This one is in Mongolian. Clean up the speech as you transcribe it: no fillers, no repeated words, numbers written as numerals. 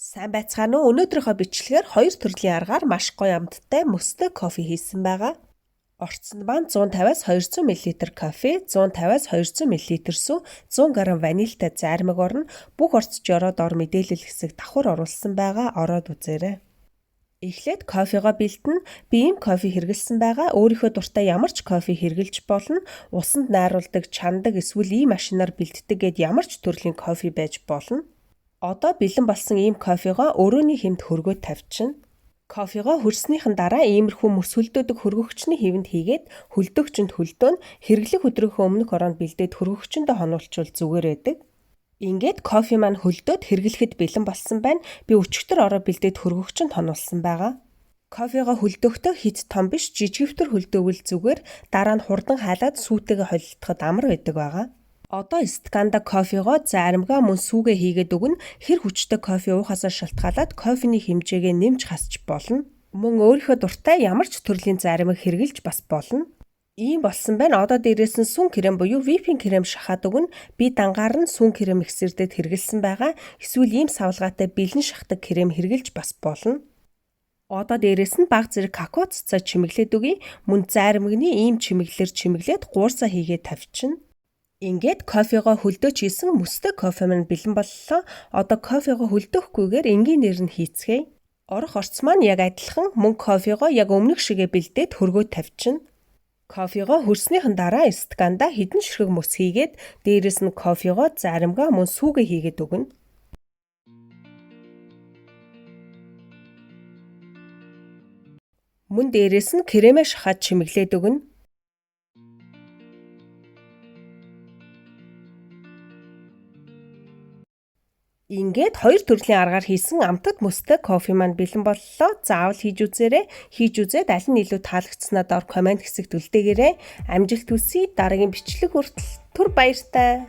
Сайн байцгаана уу? Өнөөдрийнхөө бичлэгээр хоёр төрлийн аргаар маш гоё амттай мөстэй кофе хийсэн байгаа. Орцонд маань 150-аас 200 мл кофе, 150-аас 200 мл сүү, 100 г ванильтай зайрмаг орно. Бүх орц жороо дор мэдээлэл хэсэг давхар оруулсан байгаа. Ороод үзээрэй. Эхлээд кофегоо бэлдэнэ. Би ийм кофе хэрэглэсэн байгаа. Өөрийнхөө дуртай ямар ч кофе хэрэглэж болно. Усанд найруулдаг, чандаг эсвэл ийм машинаар бэлддэг гээд ямар ч төрлийн кофе байж болно. Одоо бэлэн болсон ийм кофегоо өрөөний хэмд хөргөөд тавьчихна. Кофегоо хөрснийхэн дараа иймэрхүү мөс хөлдөөдөг хөргөгчний хэвэнд хийгээд хөлдөөгчөнд хөлдөөнө, хэрэглэх өдрийнхөө өмнөх ороонд бэлдээд хөргөгчөндөө хонуулчвал зүгээр байдаг. Ингээд кофе маань хөлдөөд хэрэглэхэд бэлэн болсон байна. Би өчигдөр ороо бэлдээд хөргөгчөнд хонуулсан байгаа. Кофегоо хөлдөхдөө хэт том биш, жижигвтер хөлдөөвэл зүгээр, дараа нь хурдан хайлаад сүүтэйгээ холилдоход амар байдаг байгаа. Одоо стаканда кофегоо, зайрмагаа мөн сүүгээ хийгээд өгнө. Хэр хүчтэй кофе уухаасаа шалтгаалаад кофений хэмжээгээ нэмж хасч болно. Мөн өөрийнхөө дуртай ямар ч төрлийн зайрмаг хэрэглэж бас болно. Ийм болсон байна. Одоо дээрээс нь сүүн крем буюу whipping крем шахаад өгнө. Би дангаар нь сүүн крем миксердээд хэрэглэсэн байгаа. Эсвэл ийм савлгаатай бэлэн шахдаг крем хэрэглэж бас болно. Одоо дээрээс нь бага зэрэг какао цацаа чимэглээд өгье. Мөн зайрмагны ийм чимэглэлээр чимэглээд гуурсаа хийгээд тавьчихна. Ингээд кофегоо хөлдөөж хийсэн мөстэй кофе маань бэлэн боллоо. Одоо кофегоо хөлдөөхгүйгээр энгийнээр нь хийцгээе. Орох орц маань яг адилхан, мөн кофегоо яг өмнөх шигээ бэлдээд хөргөөд тавьчихна. Кофегоо хөрснийхэн дараа стаканда хэдэн ширхэг мөс хийгээд дээрээс нь кофегоо, зайрмагаа мөн сүүгээ хийгээд өгнө. Мөн дээрээс нь кремээ шахаад чимэглээд өгнө. Ингээд хоёр төрлийн аргаар хийсэн амтат мөстэй кофе маань бэлэн боллоо. Заавал хийж үзээрэй. Хийж үзээд аль нь илүү таалагдсанаа доор comment хэсэгт үлдээгээрэй. Амжилт хүсье. Дараагийн бичлэг хүртэл түр баяртай.